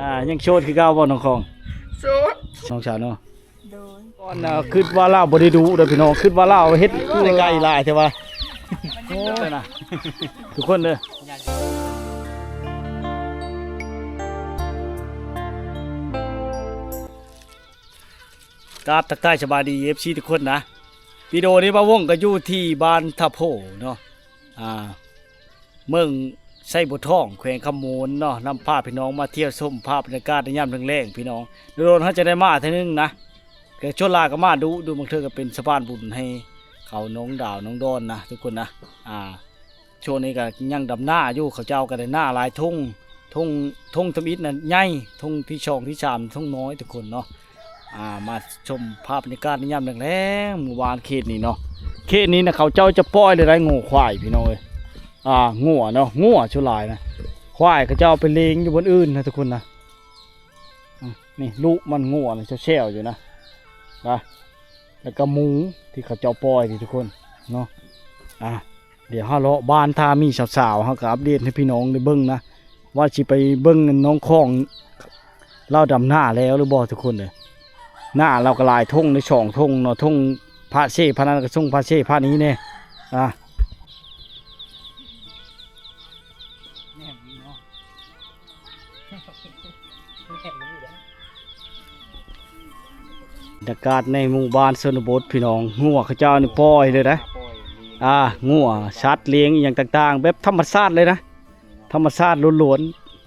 ອ່າ ຍັງໂສດຄືເກົ່າບໍ່ນ້ອງຂອງ? ໂສດ ນ້ອງສາວເນາະ. ໂດຍ ກ່ອນນະ ຄິດວ່າລາວບໍ່ໄດ້ດຸເດີພີ່ນ້ອງ ຄິດວ່າລາວເຮັດໄກ່ຫຼາຍແທ້ວ່າ. ໂອ້ຍນະ ທຸກຄົນເດີ. ກາບທັກທາຍສະບາຍດີ ເອັຟຊີ ທຸກຄົນນະ. ວິດີໂອນີ້ບ່າວວົງກໍຢູ່ທີ່ບ້ານທະໂພເນາະ ອ່າ ເມືອງໄຊບົວທອງ ແຂວງຄຳມ່ວນເນາະ ນຳພາພີ່ນ້ອງມາທ່ຽວຊົມພາບບັນຍາກາດໃນຍາມແລງໆ ພີ່ນ້ອງ. ໂດນໆ ເຮົາຈະໄດ້ມາເທື່ອໜຶ່ງນະ ກໍສ່ວນຫຼາຍກໍມາດຸ ດູບາງເທື່ອກໍເປັນສະພານບຸນໃຫ້ເຂົານ້ອງດາວນ້ອງດອນນະ ທຸກຄົນນະ. ອ່າ ຊ່ວງນີ້ກໍຍັງດຳນາຢູ່ ເຂົາເຈົ້າກໍໄດ້ນາຫຼາຍທົ່ງ ທົ່ງ ທົ່ງທຳອິດນະໃຫຍ່ ທົ່ງທີສອງທີສາມທົ່ງນ້ອຍ ທຸກຄົນເນາະ. ອ່າ ມາຊົມພາບບັນຍາກາດໃນຍາມແລງໆ ໝູ່ບ້ານເຂດນີ້ເນາະ. ເຂດນີ້ນະ ເຂົາເຈົ້າຈະປ່ອຍເລີຍໄດ໋ງົວຄວາຍ ພີ່ນ້ອງເອີຍ. ອ່າ ງົວເນາະ ງົວສ່ວນຫຼາຍນະ ຄວາຍເຂົາເຈົ້າເອົາໄປເລງຢູ່ບ່ອນອື່ນນະ ທຸກຄົນນະ. ອືມ ນີ້ລູກມັນງົວນະ ແຊວໆຢູ່ນະ ນະ ແລ້ວກໍໝູທີ່ເຂົາເຈົ້າປ່ອຍນີ້ ທຸກຄົນເນາະ. ອ່າ ດຽວເຮົາເລາະບ້ານ ຖ້າມີສາວໆ ເຮົາກໍອັບເດດໃຫ້ພີ່ນ້ອງໄດ້ເບິ່ງນະ ວ່າຊິໄປເບິ່ງນ້ອງຂອງລາວດຳນາແລ້ວຫຼືບໍ່ ທຸກຄົນເອີຍ. ນາລາວກໍຫຼາຍທົ່ງເດ້ ສອງທົ່ງເນາະ ທົ່ງພະເຊພະນັ້ນ ກໍສົ່ງພະເຊພະນີ້ແດ່. ອ່າ ບັນຍາກາດໃນໝູ່ບ້ານຊົນນະບົດ ພີ່ນ້ອງ ງົວເຂົາເຈົ້ານີ້ປ່ອຍເລີຍນະ. ອ່າ ງົວ ສັດລ້ຽງອີ່ຫຍັງຕ່າງໆ ແບບທຳມະຊາດເລີຍນະ ທຳມະຊາດລ້ວນ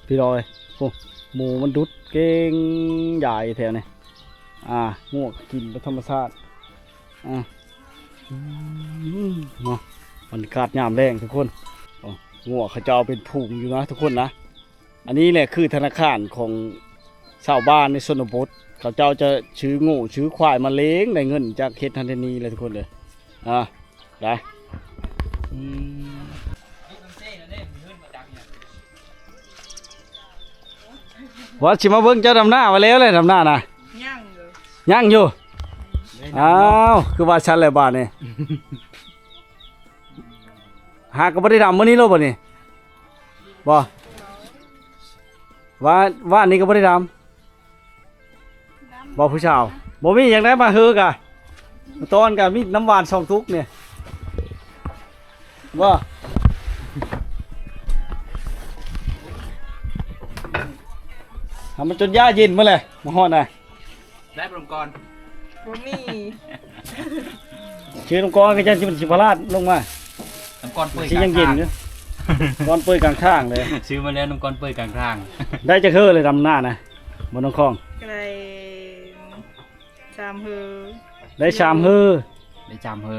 ໆ ພີ່ນ້ອງເອີຍ. ໂອ້ ໝູມັນດຸດເກັ່ງຢາຍແຖວນີ້. ອ່າ ງົວກໍກິນແບບທຳມະຊາດ. ອ່າ ອືມ ເນາະ ບັນຍາກາດຍາມແລງ ທຸກຄົນ. ໂອ້ ງົວເຂົາເຈົ້າເປັນຝູງຢູ່ນະ ທຸກຄົນນະ. ອັນນີ້ແຫຼະຄືທະນາຄານຂອງຊາວບ້ານໃນຊົນນະບົດ ເຂົາເຈົ້າຈະຊື້ງົວຊື້ຄວາຍມາລ້ຽງ ໄດ້ເງິນຈາກເຮັດຫັ້ນເຮັດນີ້ແຫຼະ ທຸກຄົນເອີຍ. ອ່າ ໄດ້ ອືມ ວ່າຊິມາເບິ່ງເຈົ້າດຳນາວ່າແລ້ວແຫຼະ ດຳນານະ. ຍັງຢູ່ ຍັງຢູ່. ອ້າວ ຄືວ່າຊັ້ນແຫຼະບາດນີ້. ຫາກໍບໍ່ໄດ້ດຳມື້ນີ້ໂລດບໍ່ນີ້ ບໍ່ ວ່າ ວານນີ້ກໍບໍ່ໄດ້ດຳ ບໍ່ ຜູ້ສາວ ບໍ່ມີຫຍັງໃດມາເຮີກະ ຕອນກະມີນ້ຳຫວານສອງຕຸກນີ້ ບໍ່ ຫາມັນຈົນຢາເຢັນໝົດແຫຼະ ມາຮອດນະ. ໄດ້ບໍ່ນ້ຳກ້ອນ? ບໍ່ມີ. ຊື້ນ້ຳກ້ອນກໍຈັ່ງຊິ ມັນຊິພະລາດລົງມາ. ນ້ຳກ້ອນເປີຍ ຊິຍັງເຢັນຢູ່. ກ້ອນເປີຍກາງທາງເລີຍ. ຊື້ມາແລ້ວ ນ້ຳກ້ອນເປີຍກາງທາງ. ໄດ້ຈັກເຮີເລີຍດຳນານະ ບໍ່ນ້ອງຂອງ? ກໍໄດ້ສາມເຮີ. ໄດ້ສາມເຮີ. ໄດ້ສາມເຮີ.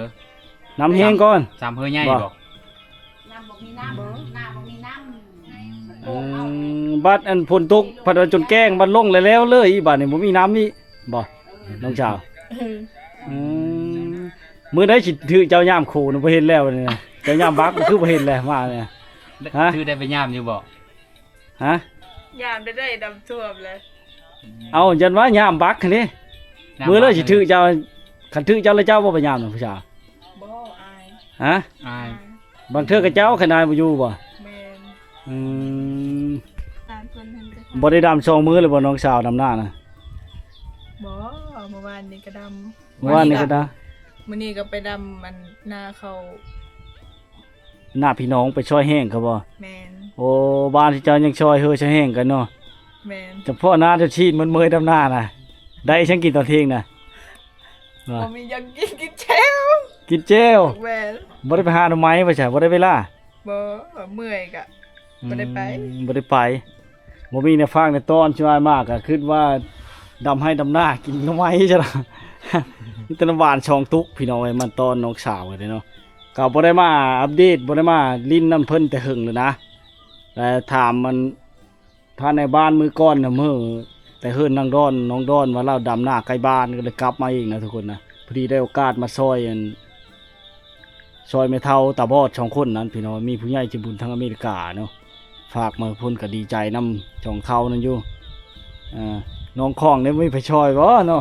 ນ້ຳແຮງກ່ອນ. ສາມເຮີໃຫຍ່ບໍ່? ບໍ່. ນ້ຳບໍ່ມີນ້ຳ ນ້ຳບໍ່ມີນ້ຳ. ອືມ ບັດອັນຝົນຕົກ ພັດວ່າຈົນແກ້ງ ບັດລົງແລ້ວເລີຍ ອີບາດນີ້ບໍ່ມີນ້ຳອີກບໍ່ ນ້ອງສາວ? ເອີ ອືມ ມື້ໃດຊິຖືກເຈົ້າຍາມໂຄນະ ບໍ່ເຫັນແລ້ວນີ້ນະ ເຈົ້າຍາມບັກຄືບໍ່ເຫັນແລ້ວມານີ້ນະ. ຮະ ຖືກໄດ້ໄປຍາມຢູ່ບໍ່? ຮະ ຍາມໄດ້ ໄດ້ນ້ຳຖ້ວມແລ້ວ. ເອົາ ຢ້ານວ່າຍາມບັກຫັ້ນເດ້. ຍາມບັກ ມື້ເລີຍຊິຖືກເຈົ້າ ຄັນຖືກເຈົ້າແລ້ວເຈົ້າບໍ່ໄປຍາມນະຜູ້ສາວ? ບໍ່ ອາຍ. ຮະ ອາຍ. ບາງເທື່ອກໍເຈົ້າຂະໜາດບໍ່ຢູ່ບໍ່? ແມ່ນ. ອືມ ຕາມເພິ່ນຫັ້ນກໍ ບໍ່ໄດ້ດຳສອງມື້ແລ້ວບໍ່ນ້ອງສາວ ດຳນານະ? ບໍ່ ເມື່ອວານນີ້ກໍດຳ. ເມື່ອວານນີ້ກໍດຳ. ມື້ນີ້ກໍໄປດຳອັນນາເຂົ້າ ນາພີ່ນ້ອງໄປຊ່ອຍແຫ້ງເຂົາບໍ່? ແມ່ນ. ໂອ້ ບ້ານທີ່ເຈົ້າຍັງຊ່ອຍເຮີຊ່ອຍແຫ້ງກັນເນາະ. ແມ່ນ. ຈະພໍ້ນາຈະຊີດໝົດເມີຍດຳນານະ ໄດ້ຫຍັງກິນຕອນທ່ຽງນະ? ບໍ່ມີຫຍັງກິນ ກິນແຈ່ວ ກິນແຈ່ວ. ແມ່ນ. ບໍ່ໄດ້ໄປຫາໜໍ່ໄມ້ບໍ່ຊະ ບໍ່ໄດ້ໄປລ່າ? ບໍ່ ເມື່ອຍກະ ອືມ ບໍ່ໄດ້ໄປ ບໍ່ໄດ້ໄປ. ບໍ່ມີແນວຝາກແນວຕ້ອນ ຊິວ່າມາກະຄິດວ່າດຳໄຮ່ດຳນາກິນໜໍ່ໄມ້ຊະລະ ມີແຕ່ນ້ຳຫວານສອງຕຸກ ພີ່ນ້ອງເອີຍ ມາຕ້ອນນ້ອງສາວເດ້ເນາະ. ກໍບໍ່ໄດ້ມາອັບເດດ ບໍ່ໄດ້ມາຫຼິ້ນນຳເພິ່ນແຕ່ເຫິງແລ້ວນະ ແຕ່ຖາມມັນ ຖ້າໃນບ້ານມື້ກ່ອນນະ ມື້ແຕ່ເຮືອນນາງດອນ ນ້ອງດອນວ່າລາວດຳນາໃກ້ບ້ານ ກໍເລີຍກັບມາອີກນະທຸກຄົນນະ. ພໍດີໄດ້ໂອກາດມາຊ່ອຍອັນ ຊ່ອຍແມ່ເຖົ້າຕາບອດສອງຄົນນັ້ນ ພີ່ນ້ອງ ມີຜູ້ໃຫຍ່ໃຈບຸນທາງອາເມລິກາເນາະ ຝາກມາພຸ້ນ ກໍດີໃຈນຳສອງເຖົ້ານັ້ນຢູ່. ເອີ ນ້ອງຂອງນີ້ບໍ່ມີໃຜຊ່ອຍບໍ່ເນາະ?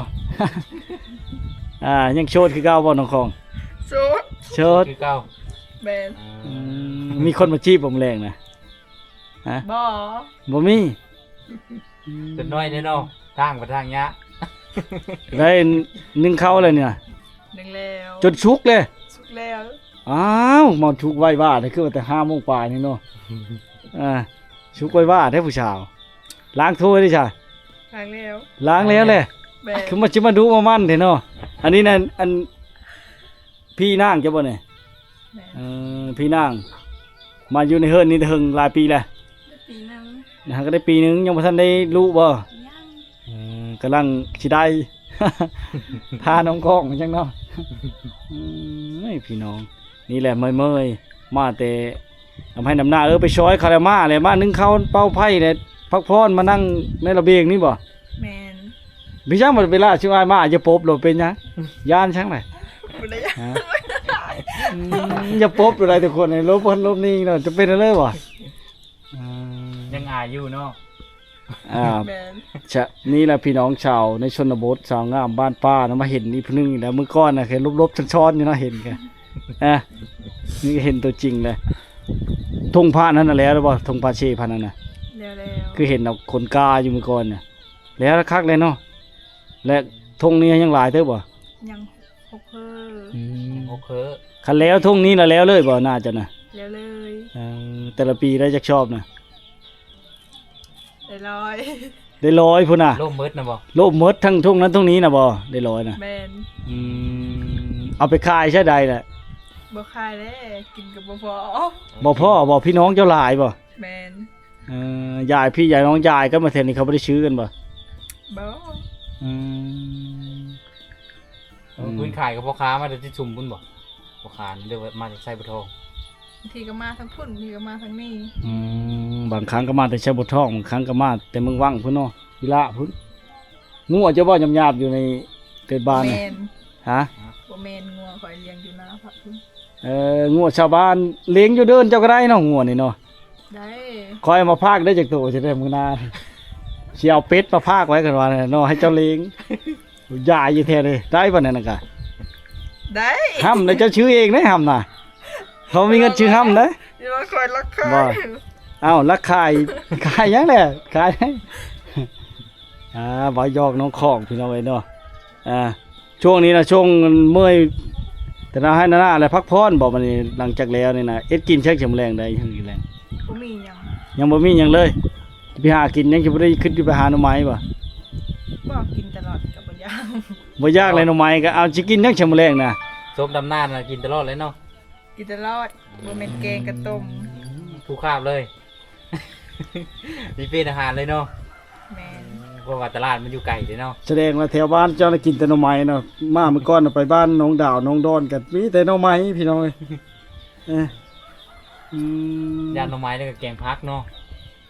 ອ່າ ຍັງໂສດຄືເກົ່າບໍ່ນ້ອງຂອງ? ໂສດ ໂສດຄືເກົ່າ. ແມ່ນ. ອືມ ມີຄົນມາຈີບບໍ່ມື້ແລງນະ? ຮະ? ບໍ່ ບໍ່ມີ. ຕົວນ້ອຍແດ່ເນາະ ທາງໄປທາງຍາກ. ໄດ້ໜຶ້ງເຂົ້າແລ້ວນີ້ນະ? ໜຶ້ງແລ້ວ. ຈົນສຸກເລີຍ? ສຸກແລ້ວ. ອ້າວ ມາສຸກໄວວາດ ຄືວ່າແຕ່ຫ້າໂມງປາຍນີ້ເນາະ. ອ່າ ສຸກໄວວາດແທ້ຜູ້ສາວ. ລ້າງຖ້ວຍເດ້ຊະ? ລ້າງແລ້ວ. ລ້າງແລ້ວແຫຼະ. ແມ່ນ. ຄືມາ ຊິມາດຸມາໝັ່ນແທ້ເນາະ. ອັນນີ້ນະ ອັນ ພີ່ນາງເຈົ້າບໍ່ນີ້? ແມ່ນ. ເອີ ພີ່ນາງ ມາຢູ່ໃນເຮືອນນີ້ເຖິງຫຼາຍປີແລ້ວ? ໄດ້ປີໜຶ່ງ. ນະ ຫາກໍໄດ້ປີໜຶ່ງ ຍັງບໍ່ທັນໄດ້ລຸບໍ່? ຍັງ. ເອີ ກຳລັງຊິໄດ້ ທານ້ອງກ້ອງມັນຈັ່ງເນາະ. ເອີຍ ພີ່ນ້ອງ ນີ້ແຫຼະເມີຍໆ ມາແຕ່ນຳໄຮ່ນຳນາ. ເອີ ໄປຊ່ອຍເຂົາແລ້ວ ມາແລ້ວ ມາໜຶ້ງເຂົ້າ ເປົ່າໄຟແລ້ວ ພັກຜ່ອນ ມານັ່ງໃນລະບຽງນີ້ບໍ່? ແມ່ນ. ເປັນຫຍັງບັດເວລາຊິອ້າຍມາ ຢ່າປົບໂລດ ເປັນຫຍັງ? ຢ້ານຫຍັງລະ? ບໍ່ໄດ້ຢ້ານ. ຮະ? ອືມ ຢ່າປົບໂລດ ທຸກຄົນ ຫຼົບຄົນຫຼົບໜີເນາະ. ຈະເປັນຫຍັງເລີຍບໍ່? ອືມ ຍັງອາຍຢູ່ເນາະ. ອ່າ ແມ່ນ. ຊະ ນີ້ແຫຼະພີ່ນ້ອງຊາວໃນຊົນນະບົດ ສາວງາມບ້ານປ່ານະ ມາເຫັນອີກຜູ້ໜຶ່ງແລ້ວ. ມື້ກ່ອນນະ ເຫັນຫຼົບໆຊ້ອນໆຢູ່ເນາະ ເຫັນກະ ອ່າ ນີ້ເຫັນຕົວຈິງແລ້ວ. ທົ່ງພານຫັ້ນນະແລ້ວແລ້ວບໍ່? ທົ່ງພາເຊພັນນັ້ນນະ? ແລ້ວໆ. ຄືເຫັນເອົາຄົນກາຢູ່ມື້ກ່ອນນະ. ແລ້ວຄັກແລ້ວເນາະ. ແລະທົ່ງນີ້ຍັງຫຼາຍເຕີບບໍ່? ຍັງຫົກເຮີ. ອືມ ຍັງຫົກເຮີ. ຄັນແລ້ວທົ່ງນີ້ລະແລ້ວເລີຍບໍ່ ໜ້າຈະນະ? ແລ້ວເລີຍ. ເອີ ແຕ່ລະປີໄດ້ຈັກຊອບນະ? ໄດ້ຮ້ອຍ. ໄດ້ຮ້ອຍພຸ້ນນະ. ລົມໝົດນະບໍ່? ລົມໝົດ ທັງທົ່ງນັ້ນທົ່ງນີ້ນະບໍ່? ໄດ້ຮ້ອຍນະ. ແມ່ນ. ອືມ ເອົາໄປຂາຍຊະໄດ້ລະ? ບໍ່ຂາຍແລ້ວ ກິນກໍບໍ່ພໍ. ບໍ່ພໍບໍ່? ພີ່ນ້ອງເຈົ້າຫຼາຍບໍ່? ແມ່ນ. ເອີ ຢາຍພີ່ຢາຍນ້ອງຢາຍກັນມາແຖວນີ້ ເຂົາບໍ່ໄດ້ຊື້ກັນບໍ່? ບໍ່. ອືມ ເອີ ອືມ ເພິ່ນຂາຍກັບພໍ່ຄ້າມາແຕ່ທີ່ຊຸມພຸ້ນບໍ່? ພໍ່ຄ້ານີ້ ຫຼືວ່າມາແຕ່ໄຊບົວທອງ? ບາງທີກໍມາທາງພຸ້ນ ບາງທີກໍມາທາງນີ້. ອືມ ບາງຄັ້ງກໍມາແຕ່ໄຊບົວທອງ ບາງຄັ້ງກໍມາແຕ່ເມືອງວັງພຸ້ນເນາະ ວິລະພຸ້ນ. ງົວເຈົ້າບໍ່ຫຍາບໆຢູ່ໃນເຂດບ້ານນະ? ບໍ່ແມ່ນ. ຮະ? ບໍ່ແມ່ນ ງົວຂ້ອຍລ້ຽງຢູ່ນາພັກພຸ້ນ. ເອີ ງົວຊາວບ້ານລ້ຽງຢູ່ເດີ່ນເຈົ້າກໍໄດ້ເນາະ ງົວນີ້ເນາະ. ໄດ້. ຂ້ອຍເອົາມາຝາກໄດ້ຈັກໂຕ ຊິໄດ້ມື້ໜ້າ ຊິເອົາເປັດມາຝາກໄວ້ກັນວ່າເນາະ ໃຫ້ເຈົ້າລ້ຽງ. ຢາຍຢູ່ແທ້ເດ້ ໄດ້ບໍ່ນັ້ນນະກະ? ໄດ້. ຫ້ຳນະ ເຈົ້າຊື້ເອງເດ້ຫ້ຳນະ ເຂົາມີເງິນຊື້ຫ້ຳເດ້. ຢ່າວ່າຂ້ອຍລັກຂາຍ. ບໍ່ ເອົ້າ ລັກຂາຍ ຂາຍຫຍັງແຫຼະ ຂາຍ. ອ່າ ເວົ້າຢອກນ້ອງຂອງ ພີ່ນ້ອງເອີຍເນາະ. ອ່າ ຊ່ວງນີ້ນະ ຊ່ວງເມື່ອຍ ແຕ່ນາໄຮ່ນານາ ແລະ ພັກຜ່ອນບໍ່? ບັດນີ້ຫຼັງຈາກແລ້ວນີ້ນະ ເຮັດກິນແຊງແລງໄດ້ ກິນແລງ? ບໍ່ມີຫຍັງ. ຍັງບໍ່ມີຫຍັງເລີຍ. ຊິໄປຫາກິນຫຍັງ? ຊິບໍ່ໄດ້ຄິດຢູ່ໄປຫາໜໍ່ໄມ້ບໍ່? ບໍ່ ກິນຕະຫຼອດກໍບໍ່ຢາກ. ບໍ່ຢາກແລ້ວໜໍ່ໄມ້ກໍ. ເອົາ ຊິກິນຫຍັງແຊງແລງນະ? ສົ້ມດຳນານະ ກິນຕະຫຼອດເລີຍເນາະ. ກິນຕະຫຼອດ ບໍ່ແມ່ນແກງກະຕົ້ມ. ອືມ ຜູ້ຄາບເລີຍ ມີເປັນອາຫານເລີຍເນາະ. ແມ່ນ. ເພາະວ່າຕະຫຼາດມັນຢູ່ໄກເດ້ເນາະ. ສະແດງວ່າແຖວບ້ານເຈົ້ານະກິນແຕ່ໜໍ່ໄມ້ເນາະ. ມາມື້ກ່ອນນະໄປບ້ານໜອງດາວ ໜອງດອນ ກໍມີແຕ່ໜໍ່ໄມ້ພີ່ນ້ອງເອີຍ. ເອີ ອືມ ຢ້ານໜໍ່ໄມ້ແລ້ວກໍແກງຜັກເນາະ.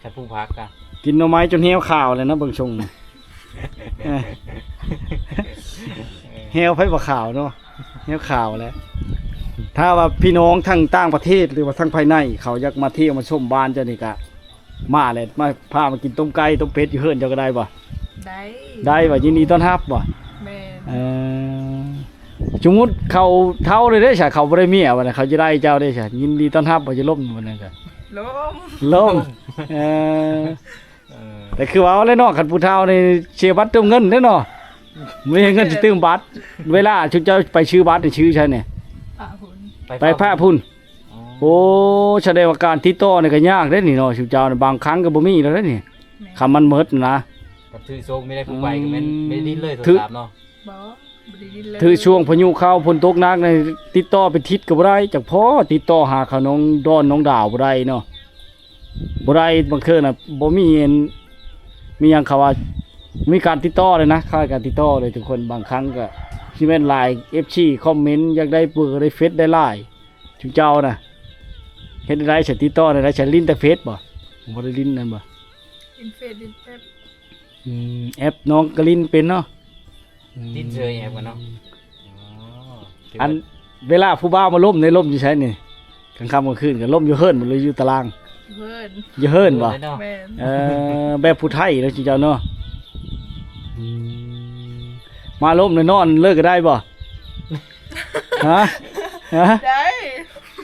ຄັນປູກຜັກກະ ກິນໜໍ່ໄມ້ຈົນແຫ້ວຂາວແລ້ວນະ ເບິ່ງຊົງ. ເອີ ແຫ້ວໃຜບໍ່ຂາວເນາະ ແຫ້ວຂາວແຫຼະ. ຖ້າວ່າພີ່ນ້ອງທາງຕ່າງປະເທດ ຫຼືວ່າທາງພາຍໃນ ເຂົາຢາກມາທ່ຽວມາຊົມບ້ານເຈົ້ານີ້ກະ ມາແຫຼະ ມາ ພາມາກິນຕົ້ມໄກ່ຕົ້ມເປັດຢູ່ເຮືອນເຈົ້າກໍໄດ້ບໍ່? ໄດ້. ໄດ້ບໍ່? ຍິນດີຕ້ອນຮັບບໍ່? ແມ່ນ. ເອີ ສົມມຸດເຂົາເຖົ້າເດ້ຊະ ເຂົາບໍ່ໄດ້ເມຍບັດນີ້ ເຂົາຈະໄດ້ເຈົ້າເດ້ຊະ ຍິນດີຕ້ອນຮັບບໍ່? ຈະລົ້ມບັດນີ້ກະ ລົ້ມ ລົ້ມ. ເອີ ເອີ ແຕ່ຄືເວົ້າແຫຼະເນາະ ຄັນຜູ້ເຖົ້ານີ້ເສຍບັດເຕີມເງິນເດ້ເນາະ ບໍ່ມີເງິນຊິຕື່ມບັດ. ເວລາຊຸມເຈົ້າໄປຊື້ບັດນີ້ຊື້ໃສນີ້? ພະພຸ້ນ. ໄປພະພຸ້ນ. ອໍ ໂອ້ ສະແດງວ່າການຕິດຕໍ່ນີ້ກໍຍາກເດ້ນີ້ເນາະ ຊຸມເຈົ້ານີ້ ບາງຄັ້ງກໍບໍ່ມີແລ້ວເດ້ນີ້. ແມ່ນ. ຄັນມັນໝົດນະ ຄັນຖືກໂຊກມີໄດ້ຜູ້ໄປກໍແມ່ນ ອືມ ໄດ້ດິນເລີຍໂທລະສັບເນາະ. ບໍ່ ບໍ່ໄດ້ດິນເລີຍ. ຖືກຊ່ວງພາຍຸເຂົ້າ ຝົນຕົກໜັກນີ້ ຕິດຕໍ່ເປັນທິດກໍບໍ່ໄດ້ ຈັກພໍຕິດຕໍ່ຫາເຂົາ ໜອງດອນ ໜອງດາວ ບໍ່ໄດ້ເນາະ ບໍ່ໄດ້. ບາງເທື່ອນະ ບໍ່ມີອັນ ມີຫຍັງ ເຂົາວ່າ ມີການຕິດຕໍ່ເລີຍນະ ຂາດການຕິດຕໍ່ເລີຍທຸກຄົນ. ບາງຄັ້ງກໍຊິແມ່ນຫຼາຍ ເອັຟຊີ ຄອມເມັນ ຢາກໄດ້ເບີ ໄດ້ເຟສ ໄດ້ລາຍ ຊຸມເຈົ້ານະ ເຮັດແນວໃດ ຊິຕິດຕໍ່ແນວໃດ? ຊິຫຼິ້ນແຕ່ເຟສບໍ່? ບໍ່ໄດ້ຫຼິ້ນນັ້ນບໍ່? ຫຼິ້ນເຟສ ຫຼິ້ນແອັບ. ອືມ ແອັບນ້ອງກໍຫຼິ້ນເປັນເນາະ. ອືມ ຫຼິ້ນເຊີຍແອັບກັນເນາະ. ອໍ ອັນເວລາຜູ້ບ່າວມາລົມນີ້ ລົມຢູ່ໃສນີ້? ກາງຄ່ຳກາງຄືນກໍລົມຢູ່ເຮືອນບໍ່ ຫຼືຢູ່ຕາລາງ? ຢູ່ເຮືອນ. ຢູ່ເຮືອນບໍ່? ຢູ່ເຮືອນເລີຍເນາະ. ແມ່ນ. ເອີ ແບບຜູ້ໄທເນາະ ເຈົ້າເນາະ. ອືມ ມາລົມແລ້ວນອນເລີຍກໍໄດ້ບໍ່? ຮະ? ຮະ? ໄດ້.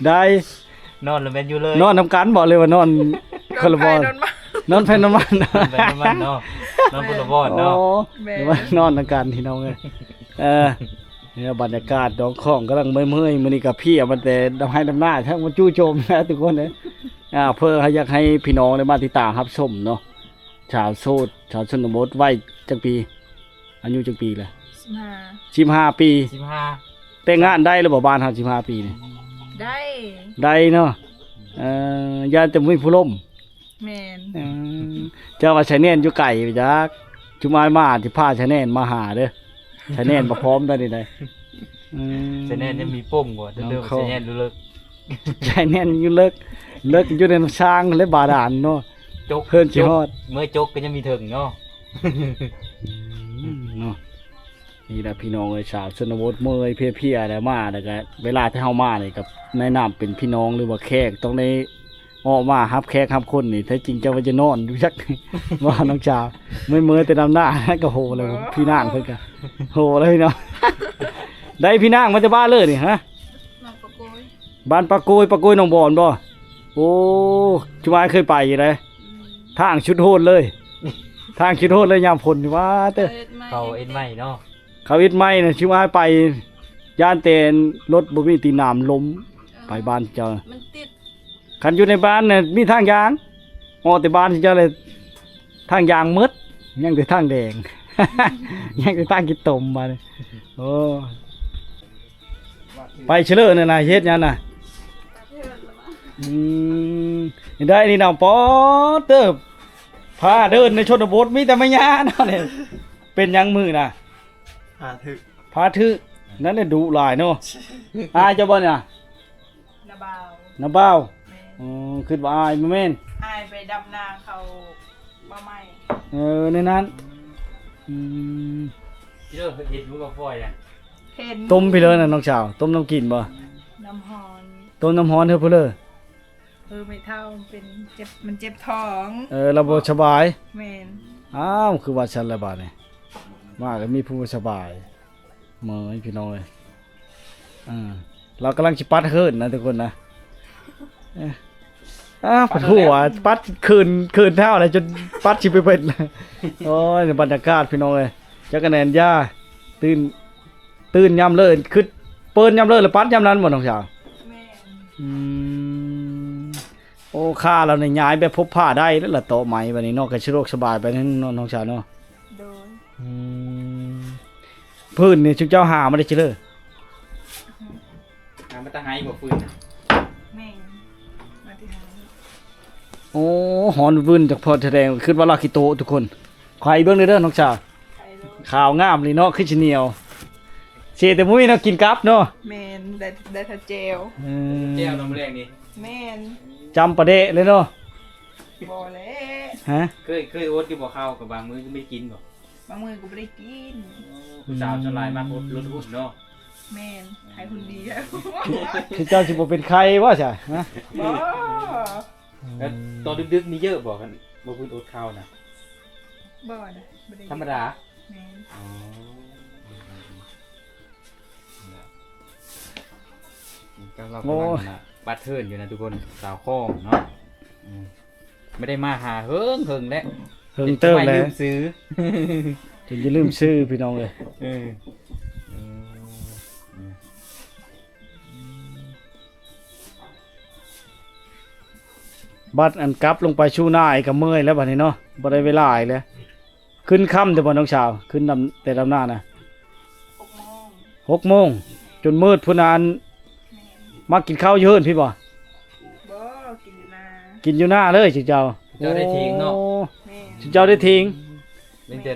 ໄດ້. ນອນແລ້ວແມ່ນຢູ່ເລີຍ. ນອນນຳກັນບໍ່ ຫຼືວ່ານອນຄົນລະບ່ອນ? ນອນໃຜນອນມັນ. ນອນໃຜນອນມັນ. ນອນໃຜນອນມັນເນາະ. ນອນຄົນລະບ່ອນເນາະ ໂອ້ ແມ່ນ ຫຼືວ່ານອນນຳກັນພີ່ນ້ອງເອີຍ. ເອີ ນີ້ບັນຍາກາດດອງຂອງກຳລັງເມື່ອຍໆ ມື້ນີ້ກໍເພຍມາແຕ່ດຳໄຮ່ດຳນາ ທັງມາຈູ່ໂຈມນະທຸກຄົນເອີຍ. ອ່າ ເພື່ອໃຫ້ ຢາກໃຫ້ພີ່ນ້ອງໄດ້ມາຕິດຕາມຮັບຊົມເນາະ ຊາວໂສດ ຊາວຊົນນະບົດ ໄວຈັກປີ? ອາຍຸຈັກປີລະ? ສິບຫ້າ ສິບຫ້າປີ ສິບຫ້າ ແຕ່ງງານໄດ້ແລ້ວບໍ່? ບ້ານເຮົາສິບຫ້າປີນີ້ ໄດ້ ໄດ້ເນາະ. ເອີ ຢ້ານແຕ່ບໍ່ມີຜູ້ລົມ. ແມ່ນ ເອີ ເຈົ້າວ່າຊາຍແນນຢູ່ໄກໄປຈັກ ຈຸມອາຍມາຊິພາຊາຍແນນມາຫາເດີ. ຊາຍແນນບໍ່ພ້ອມຕອນນີ້ໄດ໋. ອືມ ຊາຍແນນຍັງມີປົມກວ່າເດີ ຊາຍແນນຢູ່ເລິກ ຊາຍແນນຢູ່ເລິກ ເລິກຢູ່ໃນນ້ຳຊາງ ແລະ ບາດານເນາະ ຈົກ ເພິ່ນຊິຮອດ ເມື່ອຈົກກໍຍັງມີເຖິງເນາະ. ອືມ ເນາະ ນີ້ລະພີ່ນ້ອງເອີຍ ຊາວຊົນນະບົດເມື່ອຍເພຍໆ ແລ້ວມາ ແລ້ວກໍເວລາທີ່ເຮົາມານີ້ ກັບໃນນາມເປັນພີ່ນ້ອງ ຫຼືວ່າແຂກ ຕ້ອງໄດ້ອອກມາຮັບແຂກຮັບຄົນນີ້ ແທ້ຈິງເຈົ້າວ່າຈະນອນຢູ່ຈັກ ວ່ານ້ອງສາວ ເມື່ອຍໆ ແຕ່ດຳນາ ກໍໂຫແລ້ວ ພີ່ນາງເພິ່ນກໍໂຫແລ້ວພີ່ນ້ອງ. ໄດ້ພີ່ນາງມາຈາກບ້ານເລີຍນີ້ ຮະ? ບ້ານປາໂກຍ ບ້ານປາໂກຍ ປາໂກຍໜອງບອນບໍ່? ໂອ້ ຈຸມອາຍເຄີຍໄປຢູ່ເດ້ ອືມ ທາງສຸດໂຫດເລີຍ ທາງສຸດໂຫດເລີຍຍາມຝົນນີ້ ວ່າແຕ່ ເຂົາເຮັດໃໝ່ເນາະ ເຂົາເຮັດໃໝ່ນະ ຊິວ່າໄປ ຢ້ານແຕ່ລົດບໍ່ມີຕີນນ້ຳລົມ ເອີ ໄປບ້ານເຈົ້າ ມັນຕິດ ຄັນຢູ່ໃນບ້ານນະມີທາງຢາງ ອອກແຕ່ບ້ານເຈົ້າເລີຍ ທາງຢາງໝົດ ຍັງແຕ່ທາງແດງ ຍັງແຕ່ທາງຂີ້ຕົມບາດນີ້. ໂອ້ ໄປເຊີເລີນັ້ນນະ ເຮັດຫຍັງນະ? ອືມ ໄດ້ນີ້ນະ ປອດເຕີບ ພາເດີນໃນຊົນນະບົດມີແຕ່ແມ່ຍ່າເນາະນີ້. ເປັນຫຍັງມື້ນະ? ພາຖືກ ພາຖືກ ນັ້ນແຫຼະດຸຫຼາຍເນາະ. ອາຍເຈົ້າບໍ່ນີ້ນະ? ນ້າບ່າວ ນ້າບ່າວ ແມ່ນ ອໍ ຄິດວ່າອາຍ ບໍ່ແມ່ນ ອາຍໄປດຳນາເຂົາປ່າໄມ້ ເອີ ໃນນັ້ນ ອືມ ອືມ ເຈົ້າເຫັນບໍ່ວ່າຟອຍນະ ເຫັນ ຕົ້ມພີ້ເລີນະນ້ອງສາວ ຕົ້ມນ້ຳກິນບໍ່? ນ້ຳຮ້ອນ ຕົ້ມນ້ຳຮ້ອນເຮີຜູ້ເລີ ເອີ ແມ່ເຖົ້າເປັນເຈັບ ມັນເຈັບທ້ອງ ເອີ ລາວບໍ່ສະບາຍ ແມ່ນ ອ້າວ ຄືວ່າຊັ້ນລະບາດນີ້ ມາກໍມີຜູ້ສະບາຍ ເມີຍພີ່ນ້ອງເອີຍ ເອີ ລາວກຳລັງຊິປັດເຮີນນະທຸກຄົນນະ ເອີ ອ້າ ປັດຫົວ ປັດເຂີນ ເຂີນເທົ້າແລ້ວ ຈົນປັດຊິໄປເບິດ. ໂອ້ຍ ບັນຍາກາດພີ່ນ້ອງເອີຍ ຈັກກະແໜນຢາ ຕື່ນ ຕື່ນຍາມເລີ ຄືເປີນຍາມເລີ ແລ້ວປັດຍາມນັ້ນບໍ່ນ້ອງສາວ? ແມ່ນ ອືມ ໂອ້ ຂ້າລາວນີ້ຍ້າຍແບບພົບພາໄດ້ແລ້ວລະ ເຕາະໄມ້ບາດນີ້ເນາະ ກໍສະດວກສະບາຍໄປເນາະ ນ້ອງສາວເນາະ. ໂດຍ ອືມ ຟືນນີ້ຊຸມເຈົ້າຫາມາໄດ້ເຈີເລີ? ຫາມາແຕ່ໄຮ່ບໍ່ຟືນນະ? ແມ່ນ ມາແຕ່ໄຮ່. ໂອ້ ຮ້ອນວືນຈັກພໍສະແດງ ຄິດວ່າລາວຂີ້ໂຕະທຸກຄົນ. ໄຂເບິ່ງເດີນ້ອງສາວ ຂາວງາມເລີຍເນາະ ຄືຊິໜຽວ ເສຍແຕ່ບໍ່ມີແນວກິນກັບເນາະ. ແມ່ນ ໄດ້ ໄດ້ແຕ່ແຈ່ວ ອືມ ແຈ່ວນ້ຳແລງນີ້ ແມ່ນ ຈຳປາແດະເລີຍເນາະ. ບໍ່ແຫຼະ ຮະ ເຄີຍ ເຄີຍອົດຢູ່ບໍ່ເຂົ້າ ກັບບາງມື້ກໍບໍ່ໄດ້ກິນບໍ່? ບາງມື້ກໍບໍ່ໄດ້ກິນ. ໂອ້ ຜູ້ສາວສ່ວນຫຼາຍມັກອົດລົດຫຸ່ນເນາະ. ແມ່ນ ໃຫ້ຫຸ່ນດີ. ຄືເຈົ້າຊິບໍ່ເປັນໄຂ້ບໍ່ຊະ ຮະ? ບໍ່. ແລ້ວຕອນດຶກໆມີເຢີະບໍ່ ຄັນບໍ່ພື້ນອົດເຂົ້ານະ? ບໍ່ນະ ບໍ່ໄດ້ ທຳມະດາ. ແມ່ນ ອໍ ກຳລັງ ໂອ້ ກຳລັງອັນນະ ປັດເທີນຢູ່ນະທຸກຄົນ ສາວຂອງເນາະ ອືມ ບໍ່ໄດ້ມາຫາເຫິງໆແລ້ວ ເຫິງເຕີບແລ້ວ ຈົນຈະລືມຊື່ ຈົນຈະລືມຊື່ພີ່ນ້ອງເອີຍ. ເອີ ເອີ ເອີ ບັດອັນກັບລົງໄປສູ່ນາອີກກໍເມື່ອຍແລ້ວບັດນີ້ເນາະ ບໍ່ໄດ້ເວລາອີກແລ້ວ. ຂຶ້ນຄ່ຳແຕ່ບໍ່ນ້ອງສາວ ຂຶ້ນນຳ ແຕ່ດຳນານະ? ຫົກໂມງ ຫົກໂມງ ຈົນມືດພຸ້ນນະ. ອັນ ແມ່ນ ມາກິນເຂົ້າຢູ່ເຮືອນພີ້ບໍ່? ບໍ່ ກິນຢູ່ນາ ກິນຢູ່ນາເລີຍເຈົ້າ. ເຈົ້າໄດ້ຖຽງເນາະ? ໂອ້ ແມ່ນ ເຈົ້າໄດ້ຖຽງ ມີແຕ່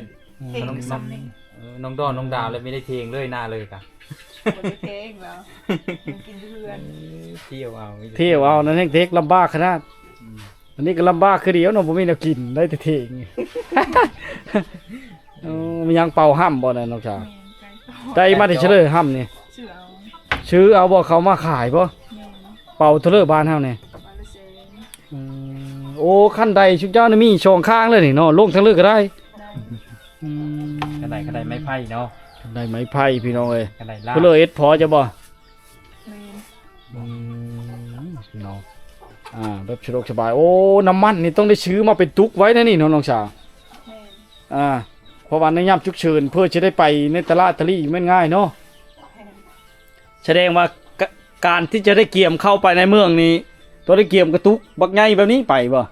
ແມ່ນ ເຖິງນ້ອງ ເອີ ນ້ອງດອນ ນ້ອງດາວ ແລ້ວມີໄດ້ຖຽງເລີຍ ນາເລີຍກະ ບໍ່ໄດ້ຖຽງແລ້ວ ກິນຢູ່ເຮືອນ. ເອີ ທ່ຽວເອົາ ທ່ຽວເອົາ ນັ້ນແຮ່ງເທັກລຳບາກຂະໜາດ. ອືມ ອັນນີ້ກໍລຳບາກຄືດຽວເນາະ ບໍ່ມີແນວກິນ ໄດ້ແຕ່ຖຽງ. ໂອ້ ມີຫຍັງເປົ່າຫ້ຳບໍ່ນະນ້ອງສາວ? ແມ່ນ ໄກ່ເປົ່າ ໄດ້ມາແຕ່ເຊີເລີຫ້ຳນີ້? ຊື້ເອົາ ຊື້ເອົາບໍ່? ເຂົາມາຂາຍບໍ່? ແມ່ນ ເປົ່າເທົ່າເລີບ້ານເຮົານີ້? ບາດລະແສນ. ອືມ ໂອ້ ຄັນໄດຊຸມເຈົ້ານີ້ມີສອງຂ້າງເລີຍນີ້ເນາະ ລົງທາງເລີກໍໄດ້ ໄດ້. ອືມ ຄັນໄດ ຄັນໄດໄມ້ໄຜ່ເນາະ ຄັນໄດໄມ້ໄຜ່ພີ່ນ້ອງເອີຍ ຄັນໄດລາກ ເພິ່ນເລີເຮັດພໍຈະບໍ່? ແມ່ນ ອືມ ພີ່ນ້ອງ ອ່າ ແບບສະດວກສະບາຍ. ໂອ້ ນ້ຳມັນນີ້ຕ້ອງໄດ້ຊື້ມາເປັນຕຸກໄວ້ນະນີ້ເນາະນ້ອງສາວ? ແມ່ນ ອ່າ ເພາະວ່າໃນຍາມສຸກເສີນ ເພື່ອຈະໄດ້ໄປໃນຕະຫຼາດຕະຫຼີແມ່ນງ່າຍເນາະ. ສະແດງວ່າ ກະ ການທີ່ຈະໄດ້ກຽມເຂົ້າໄປໃນເມືອງນີ້ ຕ້ອງໄດ້ກຽມກະຕຸກບັກໃຫຍ່ແບບນີ້ໄປບໍ່?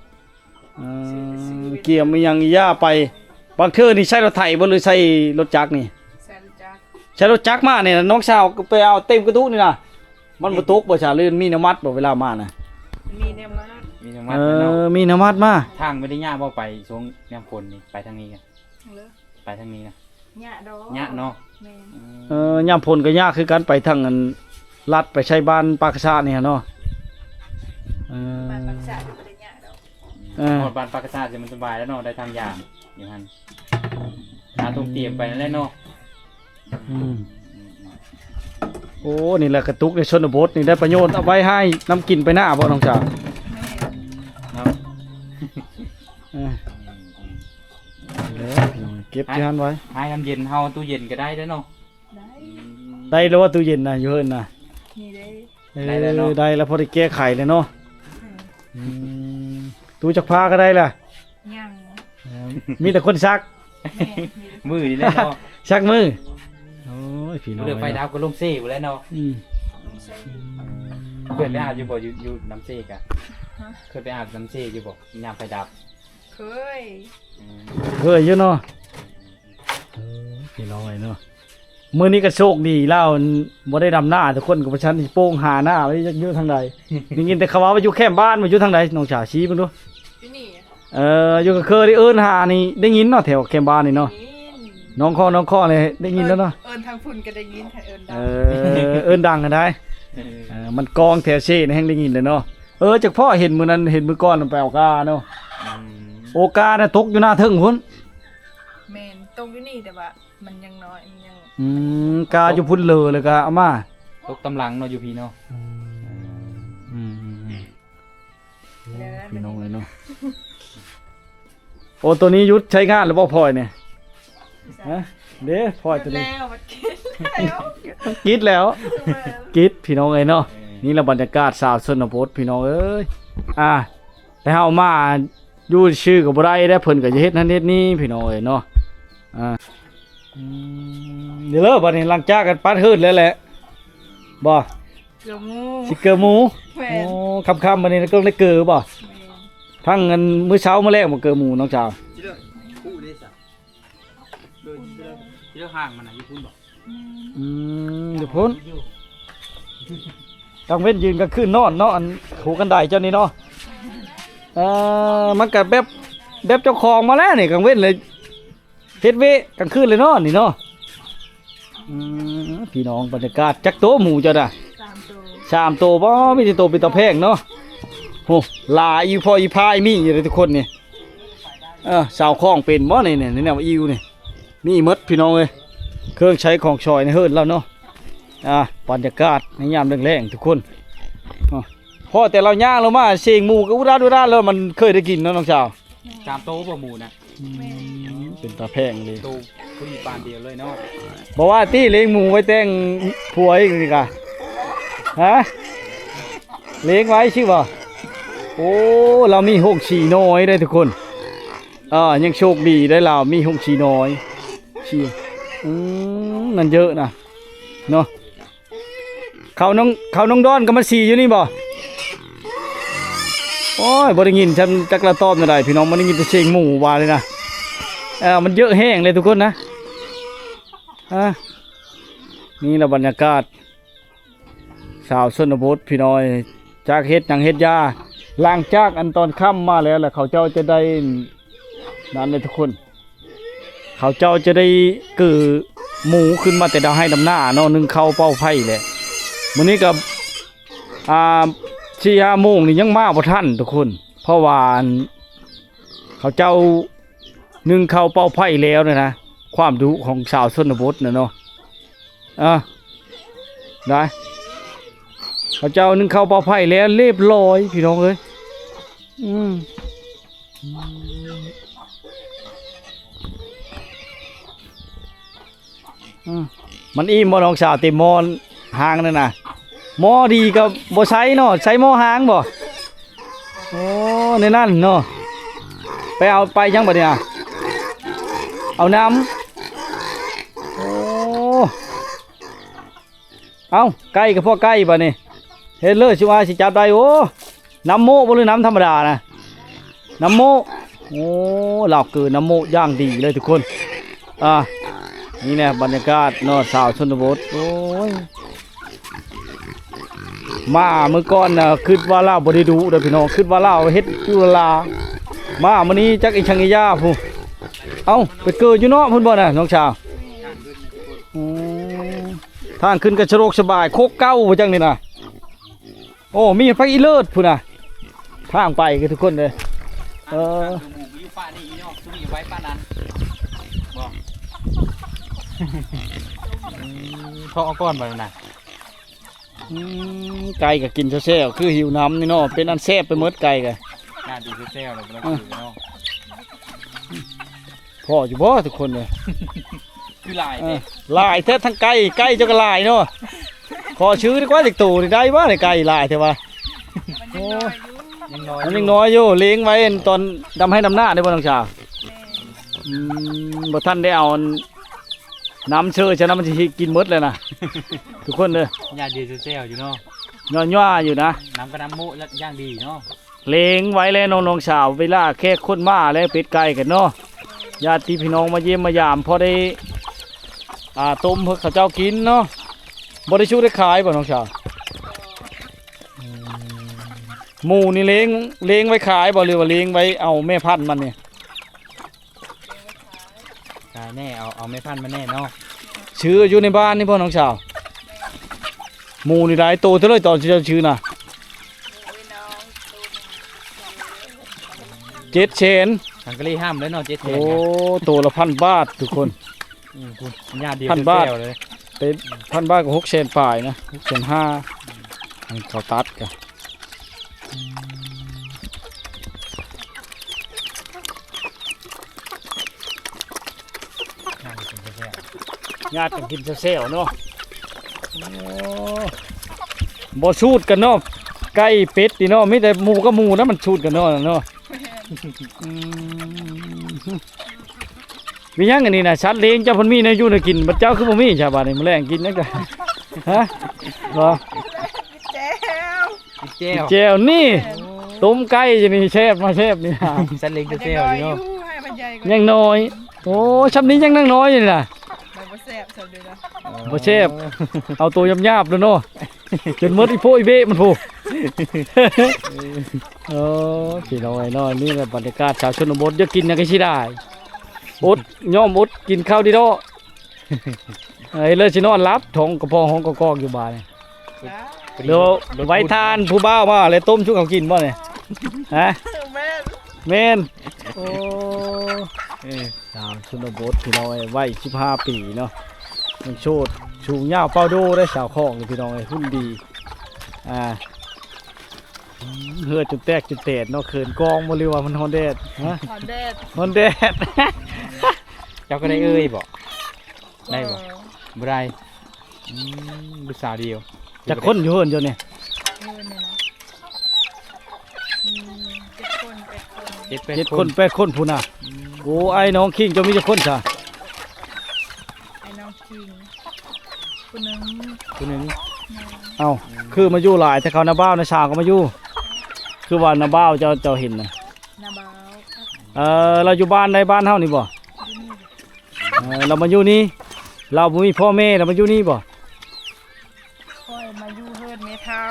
ເອີ ກຽມອີ່ຫຍັງອີ່ຢ່າໄປ. ບາງເທື່ອນີ້ໃຊ້ລົດໄຖບໍ່ ຫຼືໃຊ້ລົດຈັກນີ້? ໃຊ້ລົດຈັກ ໃຊ້ລົດຈັກມານີ້ ນ້ອງສາວກໍໄປເອົາເຕັມກະຕຸກນີ້ນະ. ມັນບໍ່ຕົກບໍ່ຊະ ຫຼືມີນ້ຳມັດບໍ່ເວລາມານະ? ມີນ້ຳມັດ ມີນ້ຳມັດ ເອີ ແລ້ວເນາະ ມີນ້ຳມັດມາ. ທາງບໍ່ໄດ້ຍາກບໍ່ ໄປຊ່ວງຍາມຝົນນີ້ ໄປທາງນີ້ກະ ເລີ ໄປທາງນີ້ນະ? ຍາກດອກ ຍາກເນາະ. ແມ່ນ ເອີ ຍາມຝົນກໍຍາກຄືກັນ ໄປທາງອັນ ລັດໄປໃຊ້ບ້ານປາກກະຊາກນີ້ຫັ້ນເນາະ. ເອີ ບ້ານປາກກະຊາກກໍບໍ່ໄດ້ຍາກດອກ. ເອີ ຮອດບ້ານປາກກະຊາກຊິມັນສະບາຍແລ້ວເນາະ ໄດ້ທາງຢ່າງຢູ່ຫັ້ນ ຫາຕົງຕຽມໄປນັ້ນແຫຼະເນາະ. ອືມ ໂອ້ ນີ້ແຫຼະກະຕຸກໃນຊົນນະບົດນີ້ ໄດ້ປະໂຫຍດ ເອົາໄວ້ໃຫ້ນຳກິນໄປໜ້າບໍ່ ນ້ອງສາວ? ແມ່ນ ເນາະ. ເອີ ເກັບທີ່ຫັ້ນໄວ້ ໃຫ້ນ້ຳເຢັນເຮົາ ຕູ້ເຢັນກໍໄດ້ເດ້ເນາະ. ໄດ້ ໄດ້ແລ້ວວ່າຕູ້ເຢັນນະ ຢູ່ເຮືອນນະ? ນີ້ເດ້ ເອີ ໄດ້ແລ້ວເນາະ ໄດ້ແລ້ວ ພໍໄດ້ແກ້ໄຂແລ້ວເນາະ. ອືມ ອືມ ຕູ້ຈັກຜ້າກໍໄດ້ລະ? ຍັງ ເອີ ມີແຕ່ຄົນຊັກ. ແມ່ນ ມີແຕ່ຄົນ ມືນີ້ແຫຼະເນາະ ຊັກມື. ໂອ້ຍ ພີ່ນ້ອງ ເລື່ອງໄຟດັບກໍລົງເຊພຸ້ນແຫຼະເນາະ. ອືມ ລົງເຊ. ເຄີຍໄປອາບຢູ່ບໍ່ ຢູ່ ຢູ່ນ້ຳເຊກະ? ຮະ? ເຄີຍໄປອາບນ້ຳເຊຢູ່ບໍ່ ຍາມໄຟດັບ? ເຄີຍ ອືມ ເຄີຍຢູ່ເນາະ. ເອີ ພີ່ນ້ອງເອີຍເນາະ ມື້ນີ້ກໍໂຊກດີ ລາວບໍ່ໄດ້ດຳນາ ທຸກຄົນກໍບໍ່ທັນຊິໂປ່ງຫາໜ້າວ່າຢູ່ທາງໃດ. ໄດ້ຍິນແຕ່ເຂົາເວົ້າວ່າຢູ່ແຄມບ້ານ ວ່າຢູ່ທາງໃດ ນ້ອງສາວຊີ້ເບິ່ງດູ. ຢູ່ນີ້ ເອີ ຢູ່ກະເຄີໄດ້ເອີ້ນຫານີ້ ໄດ້ຍິນເນາະ ແຖວແຄມບ້ານນີ້ເນາະ. ໄດ້ຍິນ ໜອງຄໍ ໜອງຄໍນີ້ໄດ້ຍິນແລ້ວເນາະ. ເອີ້ນ ເອີ້ນທາງພຸ້ນກໍໄດ້ຍິນ ເອີ້ນດັງ. ເອີ ເອີ້ນດັງຫັ້ນໃດ. ເອີ ເອີ ມັນກອງແຖວເຊນແຮ່ງໄດ້ຍິນແລ້ວເນາະ. ເອີ ຈັກພໍ້ເຫັນມື້ນັ້ນ ເຫັນມື້ກ່ອນໄປເອົາກາເນາະ. ອືມ ໂອ ການະຕົກຢູ່ໜ້າເທິງພຸ້ນ. ແມ່ນ ຕົກຢູ່ນີ້ ແຕ່ວ່າມັນຍັງນ້ອຍ ມັນຍັງ ອືມ ກາຢູ່ພຸ້ນເລີ ແລ້ວກໍເອົາມາ ຕົກຕາມຫຼັງເນາະ ຢູ່ພີ້ເນາະ. ອືມ ອືມ ອືມ ອືມ ໂອ້ ພີ່ນ້ອງເອີຍເນາະ. ໂອ້ ໂຕນີ້ຢຸດໃຊ້ງານແລ້ວບໍ່ ພອຍນີ້? ຮະ? ເດ້ ພອຍໂຕນີ້ ແລ້ວ ມັນກິດແລ້ວ ກິດແລ້ວ ແມ່ນ ກິດ ພີ່ນ້ອງເອີຍເນາະ. ເອີ ນີ້ລະບັນຍາກາດຊາວຊົນນະບົດ ພີ່ນ້ອງເອີຍ. ອ່າ ແຕ່ເຮົາມາຢູ່ຊື່ກໍບໍ່ໄດ້ເດ້ ເພິ່ນກໍຈະເຮັດນັ້ນເຮັດນີ້ ພີ່ນ້ອງເອີຍເນາະ. ອ່າ ອືມ ເດີ ບັດນີ້ຫຼັງຈາກກັນປັດເຮີດແລ້ວແຫຼະ ບໍ່? ເກືອໝູ ຊິເກີໝູ. ແມ່ນ ໂອ້ ຄ່ຳໆ ບັດນີ້ຕ້ອງໄດ້ເກີບໍ່? ແມ່ນ ທັງອັນມື້ເຊົ້າມື້ແລງບໍ່ເກີໝູ ນ້ອງສາວ? ຊິເລີ ຜູ້ເດ້ຊະ ເດີ ຊິເລີ ຊິເລີ ຫ່າງມັນນະ ຢູ່ພຸ້ນບໍ່? ອືມ ຢູ່ພຸ້ນ ກາງເວັນຢືນ ກາງຄືນນອນເນາະ ອັນ ຫູກັນໄດເຈົ້ານີ້ເນາະ. ເອີ ມັນກະແບບ ແບບເຈົ້າຂອງມາແລ້ວນີ້ ກາງເວັນເລີຍ ເຮັດເວະກາງຄືນເລີຍເນາະນີ້ເນາະ. ອືມ ພີ່ນ້ອງ ບັນຍາກາດ ຈັກໂຕໝູເຈົ້ານະ? ສາມໂຕ ສາມໂຕບໍ່ ມີແຕ່ໂຕເປັນຕາແພງເນາະ. ໂຫ ຫຼາຍອີ່ພໍ່ອີ່ພາຍມີຢູ່ເດ້ທຸກຄົນນີ້. ເອີ ສາວຂອງເປັນບໍ່ນີ້ ນີ້ ແນວອີ່ນີ້ ມີໝົດພີ່ນ້ອງເອີຍ ເຄື່ອງໃຊ້ຂອງສອຍໃນເຮືອນລາວເນາະ. ອ່າ ບັນຍາກາດໃນຍາມແລງໆ ທຸກຄົນ. ພໍແຕ່ລາວຍ່າງລົງມາ ສຽງໝູກໍອຸດາດອຸດາດ ແລ້ວມັນເຄີຍໄດ້ກິນເນາະ ນ້ອງສາວ. ສາມໂຕບໍ່ໝູນະ? ແມ່ນ ອືມ ເປັນຕາແພງເລີຍ ໂຕຜູ້ນີ້ປານດຽວເລີຍເນາະ. ບໍ່ວ່າຕິ ລ້ຽງໝູໄວ້ແຕ່ງຜົວອີກນີ້ກະ ຮະ ລ້ຽງໄວ້ຊື່ບໍ່? ໂອ້ ລາວມີໂຮງສີນ້ອຍເດ້ທຸກຄົນ. ເອີ ຍັງໂຊກດີໄດ້ລາວມີໂຮງສີນ້ອຍ ສີ ອືມ ນັ້ນເຢີະນະເນາະ. ເຂົານ້ອງ ເຂົານ້ອງດອນກໍມາສີຢູ່ນີ້ບໍ່? ໂອ້ຍ ບໍ່ໄດ້ຍິນຊ້ຳຈັກລະຕອບແນວໃດ ພີ່ນ້ອງ ບໍ່ໄດ້ຍິນແຕ່ສຽງໝູວ່າເລີຍນະ. ເອີ ມັນເຢີະແຮງເລີຍທຸກຄົນນະ. ອ່າ ນີ້ລະບັນຍາກາດຊາວຊົນນະບົດ ພີ່ນ້ອງເອີຍ ຈັກເຮັດຫຍັງເຮັດຢາ. ຫຼັງຈາກອັນຕອນຄ່ຳມາແລ້ວ ແລ້ວເຂົາເຈົ້າຈະໄດ້ ນັ້ນແຫຼະທຸກຄົນ ເຂົາເຈົ້າຈະໄດ້ເກີໝູຂຶ້ນມາແຕ່ດຳໄຮ່ດຳນາເນາະ ໜຶ້ງເຂົ້າເປົ່າໄຟແຫຼະ. ມື້ນີ້ກໍ ອ່າ ສີ່ຫ້າໂມງນີ້ຍັງມາບໍ່ທັນທຸກຄົນ ເພາະວ່າ ອັນ ເຂົາເຈົ້າໜຶ້ງເຂົ້າເປົ່າໄຟແລ້ວນະ ຄວາມດຸຂອງຊາວຊົນນະບົດນະເນາະ. ອ່າ ໄດ້ ເຂົາເຈົ້າໜຶ້ງເຂົ້າເປົ່າໄຟແລ້ວລຽບຮ້ອຍ ພີ່ນ້ອງເອີຍ. ອືມ ອືມ ມັນອີ່ມບໍ່ນ້ອງສາວ ເຕັມໝໍ້ຫາງນັ້ນນະ? ໝໍ້ດີກໍບໍ່ໃຊ້ເນາະ ໃຊ້ໝໍ້ຫາງບໍ່? ໂອ້ ໃນນັ້ນເນາະ ໄປເອົາໄປຫຍັງບັດນີ້ນະ? ເອົານ້ຳ. ໂອ້ ເອົ້າ ໄກ່ກໍພໍໄກ່ບາດນີ້ ເຮັດເລີຍ ຊຸມອ້າຍຊິຈັບໄດ້. ໂອ້ ນ້ຳໂມ້ບໍ່ ຫຼືນ້ຳທຳມະດານະ? ນ້ຳໂມ້. ໂອ້ ລາວເກີນ້ຳໂມ້ຢ່າງດີເລີຍທຸກຄົນ. ອ່າ ນີ້ແຫຼະບັນຍາກາດເນາະ ຊາວຊົນນະບົດ. ໂອ້ຍ ມາມື້ກ່ອນນະ ຄິດວ່າລາວບໍ່ໄດ້ດຸເດີ້ພີ່ນ້ອງ ຄິດວ່າລາວເຮັດຢູ່ລາ ມາມື້ນີ້ຈັກອີ່ຫຍັງອີ່ຫຍັງພຸ້ນ. ເອົ້າ ໄປເກີຢູ່ເນາະພຸ້ນບໍ່ນະນ້ອງສາວ? ອືມ ທາງຂຶ້ນກໍສະດວກສະບາຍ ໂຄກເກົ່າບໍ່ຈັກນີ້ນະ. ໂອ້ ມີໄຟອີເລີດພຸ້ນນະ ທາງໄປກໍທຸກຄົນເດີ. ເອີ ຢູ່ປ່ານີ້ເນາະ ຄືມີໄວ້ປານນັ້ນບໍ່? ອືມ ເທາະເອົາກ່ອນບັດນັ້ນນະ. ອືມ ໄກ່ກໍກິນແຊວໆ ຄືຫິວນ້ຳນີ້ເນາະ ເປັນອັນແຊບໄປໝົດໄກ່ກໍ ໜ້າດີແຊວໆ ແລ້ວກໍເນາະ. ພໍຢູ່ບໍ່ທຸກຄົນເອີຍ? ຄືຫຼາຍ ເອີ ເດ້ ຫຼາຍແທ້ ທັງໄກ່ ໄກ່ເຈົ້າກໍຫຼາຍເນາະ. ຂໍຊື້ດີກວ່າຈັກໂຕນີ້ ໄດ້ບໍ່ໄກ່ຫຼາຍແທ້ວ່າ? ມັນຍັງນ້ອຍຢູ່ ຍັງນ້ອຍ ມັນຍັງນ້ອຍຢູ່ ລ້ຽງໄວ້ຕອນດຳໄຮ່ດຳນາໄດ້ບໍ່ນ້ອງສາວ? ແມ່ນ ອືມ ບໍ່ທັນໄດ້ເອົາ ນ້ຳເຊີ ສະນັ້ນມັນຊິກິນໝົດແລ້ວນະ ທຸກຄົນເດີ. ຍາດເດແຊວໆຢູ່ເນາະ ຍ້ອນວ່າຢູ່ນະ ນ້ຳກໍນ້ຳໂມ້ຢ່າງດີເນາະ. ລ້ຽງໄວ້ແລ້ວນ້ອງໆສາວ ເວລາແຂກຄົນມາແລ້ວ ເປັດໄກ່ກັນເນາະ ຍາດຕິພີ່ນ້ອງມາຢ້ຽມມາຢາມ ພໍໄດ້ ອ່າ ຕົ້ມໃຫ້ເຂົາເຈົ້າກິນເນາະ. ບໍ່ໄດ້ສູ້ໄດ້ຂາຍບໍ່ນ້ອງສາວ? ອືມ ໝູນີ້ລ້ຽງ ລ້ຽງໄວ້ຂາຍບໍ່ ຫຼືວ່າລ້ຽງໄວ້ເອົາແມ່ພັນມັນນີ້? ຂາຍແນ່ ເອົາ ເອົາແມ່ພັນມາແນ່ເນາະ. ຊື້ຢູ່ໃນບ້ານນີ້ບໍ່ນ້ອງສາວ? ໝູນີ້ຫຼາຍໂຕເທົ່າໃດຕອນທີ່ເຈົ້າຊື້ນະ? ເຈັດແສນ ສັງກະລີຫ້າມເລີຍເນາະ ເຈັດແສນ. ໂອ້ ໂຕລະພັນບາດທຸກຄົນ. ອືມ ພັນບາດ ເປັນພັນບາດກໍຫົກແສນປາຍນະ ຫົກແສນຫ້າ ເຂົາຕັດກະ. ຍາດກັນກິນແຊວໆເນາະ. ໂອ້ ບໍ່ສູດກັນເນາະ ໄກ່ເປັດນີ້ເນາະ ມີແຕ່ໝູກັບໝູນະ ມັນສູດກັນເນາະ ເນາະ. ອືມ ມີຫຍັງອັນນີ້ນະ ສັດລ້ຽງເຈົ້າເພິ່ນມີແນວຢູ່ແນວກິນ ບັດເຈົ້າຄືບໍ່ມີຊະ ບາດນີ້ມື້ແລງກິນຫຍັງກະ ຮະ ບໍ່ ແຈ່ວ ແຈ່ວ ແຈ່ວນີ້ ແມ່ນ ຕົ້ມໄກ່ຢູ່ນີ້ແຊບ ມາແຊບນີ້ ສັດລ້ຽງແຈ່ວຢູ່ເນາະ ຍັງນ້ອຍ. ໂອ້ ຊ່ຳນີ້ຍັງນ້ອຍຢູ່ນີ້ນະ ບໍ່ແຊບ ຊ່ຳນີ້ນະ ບໍ່ແຊບ ເອົາໂຕຫຍາບໆໂລດເນາະ ຈົນໝົດອີໂພະອີເບະມັນພຸ້ນ. ໂອ້ ພີ່ນ້ອງເອີຍເນາະ ນີ້ແຫຼະບັນຍາກາດຊາວຊົນນະບົດ ຢາກກິນຫຍັງກໍຊິໄດ້ ອົດ ຍອມອົດກິນເຂົ້າດີເນາະ. ເອີ ເລີຍຊິນອນຫຼັບ ທ້ອງກະພອງຮ້ອງກອກໆຢູ່ບາດນີ້. ລະ ເດີ ໄວ້ທ່ານຜູ້ບ່າວມາແລ້ວຕົ້ມສູ່ເຂົາກິນບໍ່ນີ້? ຮະ? ແມ່ນ ແມ່ນ. ໂອ້ ເອີ ສາວຊົນນະບົດພີ່ນ້ອງເອີຍ ໄວສິບຫ້າປີເນາະ ຍັງໂສດ ສູງຍາວເປົ່າໂດໄດ້ສາວຂອງນີ້ພີ່ນ້ອງເອີຍ ຫຸ່ນດີ ອ່າ ເຫື່ອຈົນແຕກຈົນແຕນເນາະ ເຂີນກ້ອງບໍ່ ຫຼືວ່າມັນຮ້ອນແດດ? ຮະ? ຮ້ອນແດດ ຮ້ອນແດດ. ເຈົ້າກໍໄດ້ເອີ່ຍບໍ່? ໄດ້ບໍ່? ບໍ່ ບໍ່ໄດ້. ອືມ ລູກສາວດຽວ. ຈັກຄົນຢູ່ເຮືອນເຈົ້ານີ້? ເຮືອນນີ້ນະ ມີເຈັດຄົນ ແປດຄົນ ເຈັດ ແປດ ເຈັດຄົນ ຄົນ ແປດຄົນພຸ້ນນະ. ອືມ ໂອ້ ອ້າຍນ້ອງຄີງເຈົ້າມີຈັກຄົນຊະ? ອ້າຍນ້ອງຄີງ ຜູ້ໜຶ່ງ ຜູ້ໜຶ່ງ. ແມ່ນ. ເອົ້າ ອືມ ຄືມາຢູ່ຫຼາຍແຕ່ເຂົາ ນ້າບ່າວນ້າສາວກໍມາຢູ່ ຄືວ່ານ້າບ່າວເຈົ້າ ເຈົ້າເຫັນນະ? ນ້າບ່າວ. ເອີ ລາວຢູ່ບ້ານໃດ ບ້ານເຮົານີ້ບໍ່? ຢູ່ນີ້. ເອີ ລາວມາຢູ່ນີ້ ລາວບໍ່ມີພໍ່ແມ່ ລາວມາຢູ່ນີ້ບໍ່? ຂ້ອຍມາຢູ່ເຮືອນແມ່ເຖົ້າ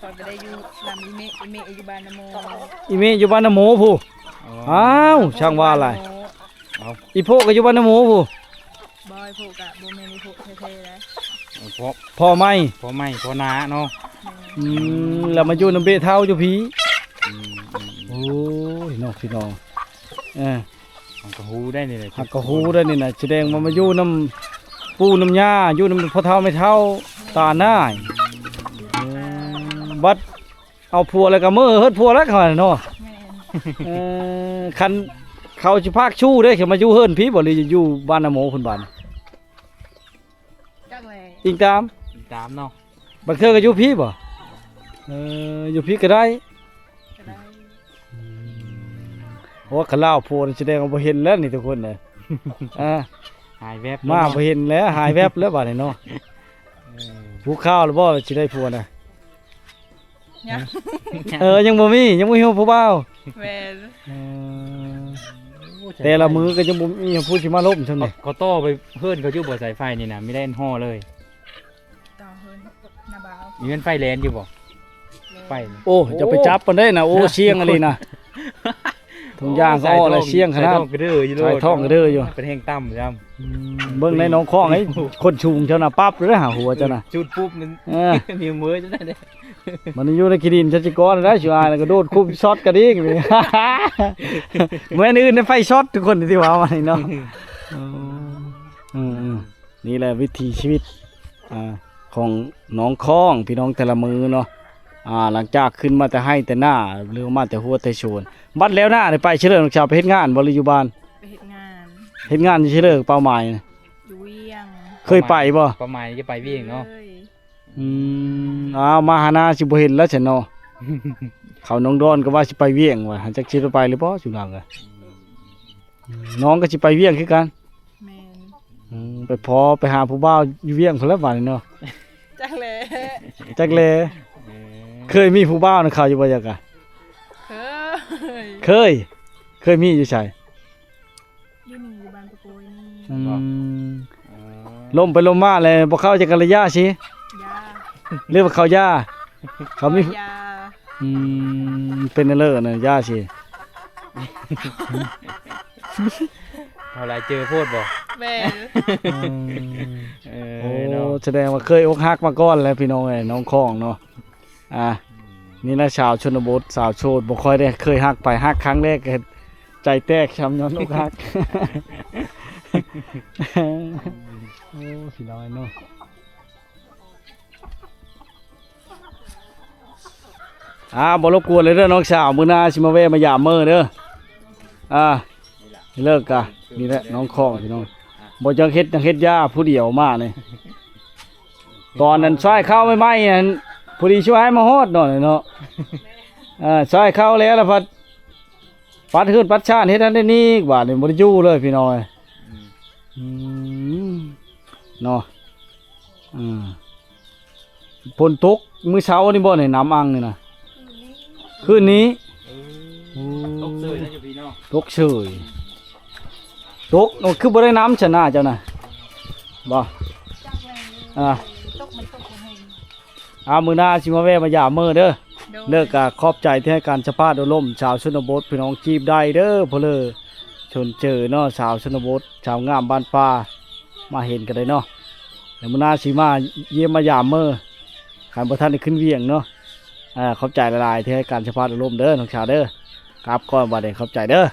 ຂ້ອຍບໍ່ໄດ້ຢູ່ນຳອີ່ແມ່ ອີ່ແມ່ຢູ່ບ້ານນາໂມ. ອີ່ແມ່ຢູ່ບ້ານນາໂມພຸ້ນ. ອໍ ອ້າວ ຊ່າງວ່າຫຼາຍ. ເອົ້າ ອີ່ພໍ່ກໍຢູ່ບ້ານນາໂມພຸ້ນ. ບໍ່ ອີ່ພໍ່ກໍບໍ່ແມ່ນອີ່ພໍ່ແທ້ໆໃດ໋. ພໍ່ ພໍ່ໃໝ່ ພໍ່ໃໝ່ ພໍ່ນ້າເນາະ. ແມ່ນ. ອືມ ແລ້ວມາຢູ່ນຳເບະເຖົ້າຢູ່ພີ້. ອືມ ອືມ ໂອ້ຍ ເນາະ ພີ່ນ້ອງ ເອີ. ຫາກະຮູ້ໄດ້ນີ້ແຫຼະ ຫາກະຮູ້ໄດ້ນີ້ນະ ສະແດງວ່າມາຢູ່ນຳປູ່ນຳຍ່າ ຢູ່ນຳພໍ່ເຖົ້າແມ່ເຖົ້າຕານ້າຍ. ເອີ ບັດເອົາຜົວແລ້ວກໍເມີເຮືອນຜົວແລ້ວ ເຂົາເນາະ. ແມ່ນ. ເອີ ຄັນເຂົາຊິພາກຊູ້ເດ້ ເຂົາມາຢູ່ເຮືອນພີ້ບໍ່ ຫຼືຢູ່ບ້ານນາໂມພຸ້ນບາດ? ຈັກແຫຼະ ອີງຕາມ ອີງຕາມເນາະ. ບາງເທື່ອກໍຢູ່ພີ້ບໍ່? ເອີ ຢູ່ພີ້ກໍໄດ້ ກໍໄດ້. ອືມ ໂອ້ ຄັນລາວໂພນ ສະແດງວ່າບໍ່ເຫັນແລ້ວນີ້ທຸກຄົນເອີຍ. ເອີ ຫາຍແວບເລີຍເນາະ ມາບໍ່ເຫັນແລ້ວ ຫາຍແວບແລ້ວບາດນີ້ເນາະ. ເອີ ຮູ້ຂ່າວແລ້ວບໍ່ວ່າຊິໄດ້ຜົວນະ? ຍັງ ເອີ ຍັງບໍ່ມີ ຍັງບໍ່ມີຜູ້ບ່າວ. ແມ່ນ ເອີ ໂອ້ ແຕ່ລະມື້ກໍຍັງບໍ່ມີຜູ້ຊິມາລົມຊ່ຳນີ້. ເຂົາ ເຂົາຕໍ່ໄປເຮືອນເຂົາຢູ່ບໍ່ ສາຍໄຟນີ້ນະ ມີແລ່ນຫໍ່ເລີຍ. ຕໍ່ເຮືອນນາບ່າວ ມີເຮືອນໄຟແລ່ນຢູ່ບໍ່? ໄຟ ໂອ້ ໂອ້ ຢ່າໄປຈັບປານໃດນະ ໂອ້ ສ່ຽງອີ່ຫຼີນະ. ທຸງຢາງກໍເອົາແລ້ວ ສ່ຽງຂະໜາດ ສາຍທອງກະເດີຢູ່ ສາຍທອງກະເດີຢູ່ ເປັນແຮງຕ່ຳຊ້ຳ. ອືມ ເບິ່ງໃນໜອງຄອງໄອ້ ຄົນສູງເຈົ້ານະ ປັບເລີຍຫາຫົວເຈົ້ານະ ຈຸດປຸບມັນ ເອີ ມີມືເຈົ້ານັ້ນເດ້. ມັນຢູ່ໃນຂີ້ດິນ ເຈົ້າຊິກ່ອນໄດ້ ຊິອາຍແລ້ວກະໂດດຄຸມຊັອດກະດີກ. ແມ່ນອື່ນໄຟຊັອດທຸກຄົນທີ່ວ່າມານີ້ເນາະ. ເອີ ເອີ ນີ້ແຫຼະວິຖີຊີວິດ ອ່າ ຂອງໜອງຄອງ ພີ່ນ້ອງແຕ່ລະມື້ເນາະ. ອ່າ ຫຼັງຈາກຂຶ້ນມາແຕ່ໄຮ່ແຕ່ນາ ຫຼືມາແຕ່ຮົ້ວແຕ່ສວນ ບັດແລ້ວນາໄດ້ໄປເຊີເລີ ນ້ອງສາວ ໄປເຮັດງານບໍ່ ຫຼືຢູ່ບ້ານ? ໄປເຮັດງານ ເຮັດງານຢູ່ເຊີເລີ ເປົ້າໝາຍນະ ຢູ່ວຽງ. ເຄີຍໄປບໍ່? ເປົ້າໝາຍຈະໄປວຽງເນາະ. ເຄີຍ ອືມ ອ້າວ ມາຫານາຊິບໍ່ເຫັນແລ້ວຊັ້ນເນາະ. ເຂົານ້ອງດອນກໍວ່າຊິໄປວຽງວ່າ ຫາຈັກຊິໄດ້ໄປຫຼືບໍ່ ຈຸລາງ. ອືມ ນ້ອງກໍຊິໄປວຽງຄືກັນ. ແມ່ນ ອືມ ໄປພໍໄປຫາຜູ້ບ່າວຢູ່ວຽງພຸ້ນແຫຼະບາດນີ້ເນາະ. ຈັກແຫຼະ ຈັກແຫຼະ. ເອີ ເຄີຍມີຜູ້ບ່າວນຳເຂົາຢູ່ບໍ່ຈັກກະ? ເຄີຍ ເຄີຍ ເຄີຍມີຢູ່ໃສ? ຢູ່ນີ້ ຢູ່ບ້ານປະໂກຍນີ້. ອືມ ເອີ ລົມໄປລົມມາແລ້ວບໍ່ເຂົ້າຈັກກະລະຢາຊິ ຢາ ຫຼືວ່າເຂົ້າຢາ ເຂົາມີ ຢາ. ອືມ ເປັນແນວເລີນະຢາຊິ ເຮົາຫຼາຍເຈີໂພດບໍ່? ແມ່ນ ອືມ ເອີ ໂອ້ ເນາະ ສະແດງວ່າເຄີຍອົກຫັກມາກ່ອນແລ້ວ ພີ່ນ້ອງເອີຍ ນ້ອງຄອງເນາະ. ອ່າ ອືມ ນີ້ລະສາວຊົນນະບົດ ສາວໂສດ ບໍ່ຄ່ອຍໄດ້ເຄີຍຮັກໃຜ ຮັກຄັ້ງແລກກໍໃຈແຕກຊ້ຳ ຍ້ອນອົກຫັກ. ໂອ້ ພີ່ນ້ອງເນາະ. ອ່າ ບໍ່ລົບກວນເລີຍເດີນ້ອງສາວ ມື້ໜ້າຊິມາແວ່ມາຢາມເມີເດີ. ອ່າ ເລີກກະນີ້ແຫຼະນ້ອງຄອງພີ່ນ້ອງ ບໍ່ຈັກເຮັດຫຍັງເຮັດຢາຜູ້ດຽວມານີ້. ຕອນນັ້ນຊອຍເຂົ້າໃໝ່ໆ ນັ້ນ ພໍດີຊ່ວຍໃຫ້ມາຮອດໜ້ອຍເນາະ. ເອີ ຊອຍເຂົ້າແລ້ວລະພັດ ປັດເຮືອນປັດຊານເຮັດນັ້ນເຮັດນີ້ ບາດນີ້ບໍ່ໄດ້ຢູ່ເລີຍພີ່ນ້ອງເອີຍ. ອືມ ອືມ ເນາະ. ອືມ ຝົນຕົກມື້ເຊົ້ານີ້ບໍ່ນີ້ ນ້ຳອັ່ງນີ້ນະ? ຄືນນີ້ ເອີ ໂອ້ ຕົກເສີຍນະຢູ່ພີ່ເນາະ ຕົກເສີຍ. ຕົກ ໂອ້ ຄືບໍ່ໄດ້ນ້ຳຊະນາເຈົ້ານະ ບໍ່? ອ່າ ຕກ ມັນຕົກບໍ່ແຮງ. ອ່າ ມື້ໜ້າຊິມາແວ່ມາຢາມເມີເດີ. ໂດຍ ເລີກກະຂອບໃຈທີ່ໃຫ້ການສຳພາດອົບຮົມສາວຊົນນະບົດ ພີ່ນ້ອງຈີບໄດ້ເດີ ເພາະເລີຊົນເຈີເນາະ ສາວຊົນນະບົດ ສາວງາມບ້ານປ່າ ມາເຫັນກັນໄດ້ເນາະ. ແລ້ວມື້ໜ້າຊິມາຢ້ຽມມາຢາມເມີ ຄັນບໍ່ທັນໄດ້ຂຶ້ນວຽງເນາະ. ອ່າ ຂອບໃຈຫຼາຍໆ ທີ່ໃຫ້ການສຳພາດອົບຮົມເດີ ນ້ອງສາວເດີ. ກັບກ່ອນບາດນີ້ ຂອບໃຈເດີ ບາ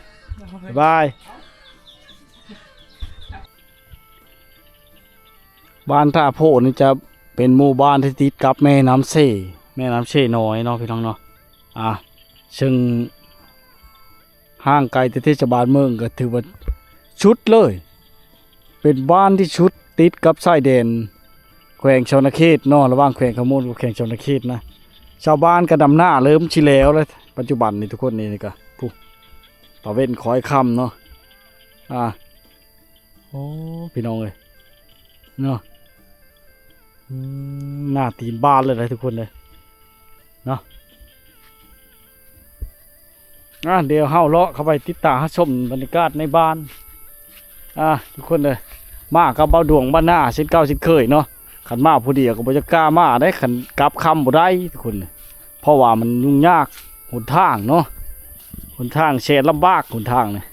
ຍບາຍ. ບ້ານທ່າໂພນີ້ຈະເປັນໝູ່ບ້ານທີ່ຕິດກັບແມ່ນ້ຳເຊ ແມ່ນ້ຳເຊນ້ອຍເນາະ ພີ່ນ້ອງເນາະ. ອ່າ ເຊິ່ງຫ່າງໄກແຕ່ເທດສະບານເມືອງ ກໍຖືວ່າສຸດເລີຍ ເປັນບ້ານທີ່ສຸດຕິດກັບຊາຍແດນແຂວງສະຫວັນນະເຂດເນາະ ລະຫວ່າງແຂວງຄຳມ່ວນກັບແຂວງສະຫວັນນະເຂດນະ. ຊາວບ້ານກໍດຳນາເລີ່ມຊິແລ້ວແລ້ວ ປັດຈຸບັນນີ້ທຸກຄົນນີ້ ນີ້ກໍ ຜູ້ ຕາເວັນຄ້ອຍຄ່ຳເນາະ. ອ່າ ໂອ້ ພີ່ນ້ອງເອີຍ ເນາະ. ອືມ ໜ້າຕີນບານເລີຍນະທຸກຄົນເອີຍ ເນາະ. ອ່າ ດຽວເຮົາເລາະເຂົ້າໄປຕິດຕາມຮັບຊົມບັນຍາກາດໃນບ້ານ ອ່າ ທຸກຄົນເອີຍ. ມາກັບບ່າວດວງບ້ານນາເຊັ່ນເກົ່າເຊັ່ນເຄີຍເນາະ. ຄັນມາຜູ້ດຽວກໍບໍ່ຈະກ້າມາໄດ໋ ຄັນກັບຄ່ຳບໍ່ໄດ້ທຸກຄົນ ເພາະວ່າມັນຫຍຸ້ງຍາກຫົນທາງເນາະ ຫົນທາງແສນລຳບາກ ຫົນທາງນີ້